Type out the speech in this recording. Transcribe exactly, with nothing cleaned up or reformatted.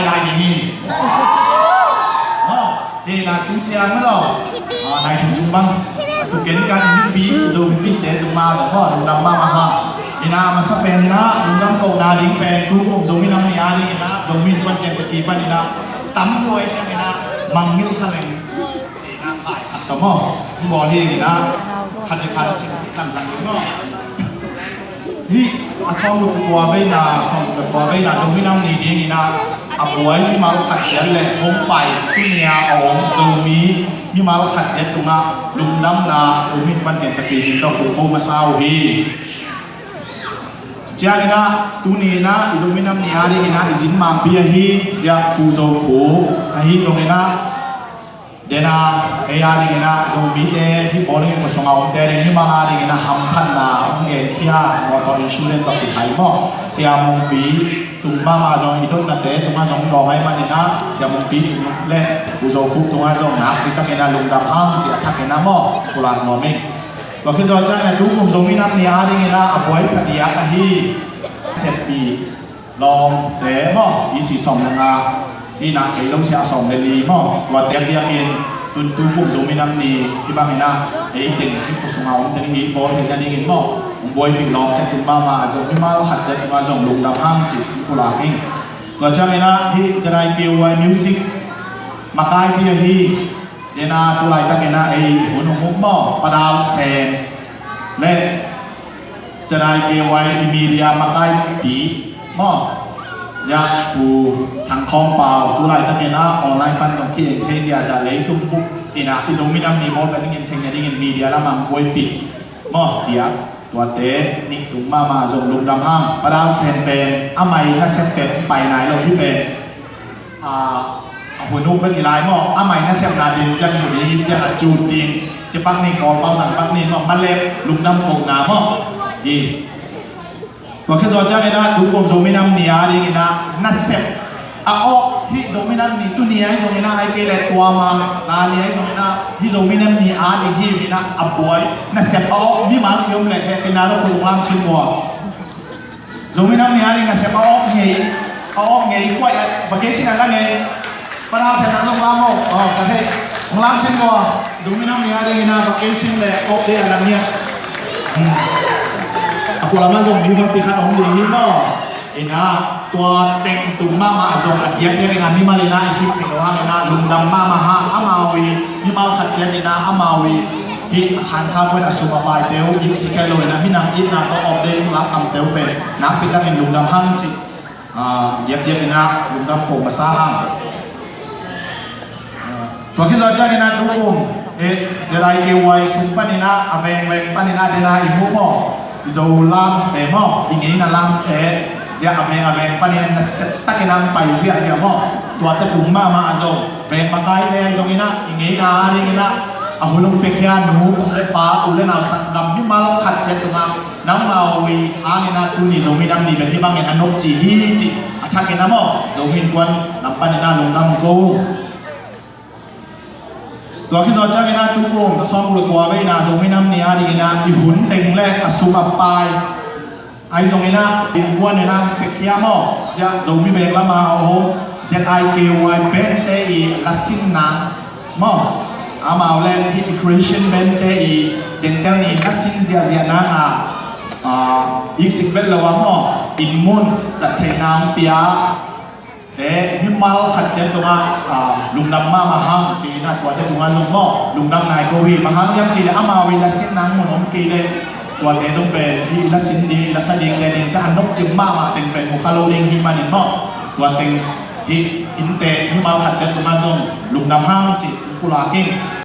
Lai ding hi. Maw, hi na tu ciang maw lo. Nai thum sung bang tu ken kan in pi zo pi te tu ma zo maw, lungdam mahmah. Hi na masa pen na lungdam kohna ding pen tu kum Zomi Nam Ni a ding hi na Zomi Innkuan Kiang Takipi pan hi na tam luai ciang hi na mangngilh kha leng. Hi na pai khat ka maw. Bawl hi hi na khat le khat sing sang sang ding maw. Hih a sawm le kua veina, sawm le kua veina Zomi Nam Ni dingin ah a buai mimal khat ciat le hong pai tuni-a a om Zomi mimal khat ciat tungah lungdamna Zomi Innkuan Kiang Takipi min tawh ko masa uh hi. Ciangin ah tuni in ah i Zomi Nam Ni a dingin ah i zin mangpi ahi ziah Pu Zo Khup ahi zongin ah Dena ei a dingin ah Zomite hih bawlung in khuasung a omte ding hih bang a dingin ah hamphatna hong genkhia, motor insurance tawh kisai maw, Sia Mungpi tung mahmah zong i dotnate tungah zong dawm ahih manin ah Sia Mungpi tung le Pu Zo Khup tungah zong nakpi takin ah lungdam hang ci a thakin ah maw pulak nuam ing. Tua khit zawh ciangin ah tu kum Zomi Nam Ni a dingin ah a buai phadiak ahi seppi lawmte maw, i si sawm le nga, i na kei lo sia sawm le li maw, tua tek diakin tun tu kum Zomi Nam Ni hih bangin ah ei teng hih khuasung a om teng i bawl theih nadingin maw, hong buaipih lawmte tun mahmah a zong mimal khat ciat tungah zong lungdam hang ci pulak ing. Tua ciangin ah hih Zedai Kiu Wai Music makaipi ahi Dena tu laitakin ah ei hun hong up maw, Pa Dal Sen le Zedai Kiu Wai i media makaipi maw, ya Pu Thang Khawm Pau tu laitakin ah online pan zong ki-en thei ziahziah, leitung bup in ah i Zomi Nam Ni bawl pen i en thei nadingin media lamah buaipih maw, tiah tuate nih tung mahmah zong lungdam hang. Pa Dal Sen pen amah i nasep pen pai nai lo hi pen a hun uk bek hi lai maw, amah i nasepna din ciang hi ding hi ciang a cun ding ci pak ning, Kawlpau zang pak ning maw, malep lungdam kohna maw. Hi. Tua khit zawh ciangin ah tu kum Zomi Nam Ni a dingin ah nasep a awk hih Zomi Nam Ni tuni ahi zongin ah ai kei le tua ma zani ahi zongin ah hih Zomi Nam Ni a ding hi in ah a buai nasep a awk mimal i om le hehpihna lo khol lam sin maw. Zomi Nam Ni a ding nasep a awk ngei, a awk ngei kuai a vacation a la ngei. Pa Dal Sen nang zong lam maw, ka thei. Hong lam sin maw, Zomi Nam Ni a dingin ah vacation le off day a la ngiat. A pua lamah zong mi hong pi khat hong ding hi maw. In ah tua teng tung mahmah zong a diakdiak in ah mimal in ah i sik pek lo hang in ah lungdam mahmah hang, amau i mimal khat ciat in ah amau i hih a khansa khawng a sum a paite uh i sik khel lo in ah minam itna tawh off day lak kamte uh pen nakpi takin lungdam hang ci. Diakdiak in ah lungdam ko masa hang. Tua khit zawh ciangin ah tu kum Zedai Kiu Wai sung panin ah a vengveng panin ah dena i mu maw, i Zo lamte maw, i ngeina lamte ziah a veng a veng panin ah nasep takin ah pai ziahziah maw. Tuate tung mahmah a zong veng makaite ahi zongin ah i ngeina a dingin ah a hun hong piakhia nu le pa, u le nau, sanggam mimal khat ciat tungah nangmau i hangin ah tuni Zomi Nam Ni pen hih bangin a nop ci hi ci a thakin ah maw, Zomi Innkuan lam panin ah lungdam ko. Tua khit zawh ciangin ah tu kum a sawmguk le kua veina Zomi Nam Ni a dingin ah i hun teng le a sum a pai ahi zongin ah innkuan in ah piakhia maw, ziah Zomi veng lamah a om Z I K Y band-te i lasinna maw, amau le hih Christian band-te i dengciang ni lasin ziahziah nang a iksik vet lo a maw, inn mun zat theihna hong pia te mimal khat ciat tungah lungdam mahmah hang ci-in ah tuate tungah zong maw lungdam nai ko hi. Bang hang hiam cih leh amau i lasin nang mun om kei leh tuate zong pen i lasin ding, i lasa ding te ding ca a nop cing mahmah teng pen mu kha lo ding hi manin maw, tua teng hih innte mimal khat ciat tungah zong lungdam hang ci pulak ing.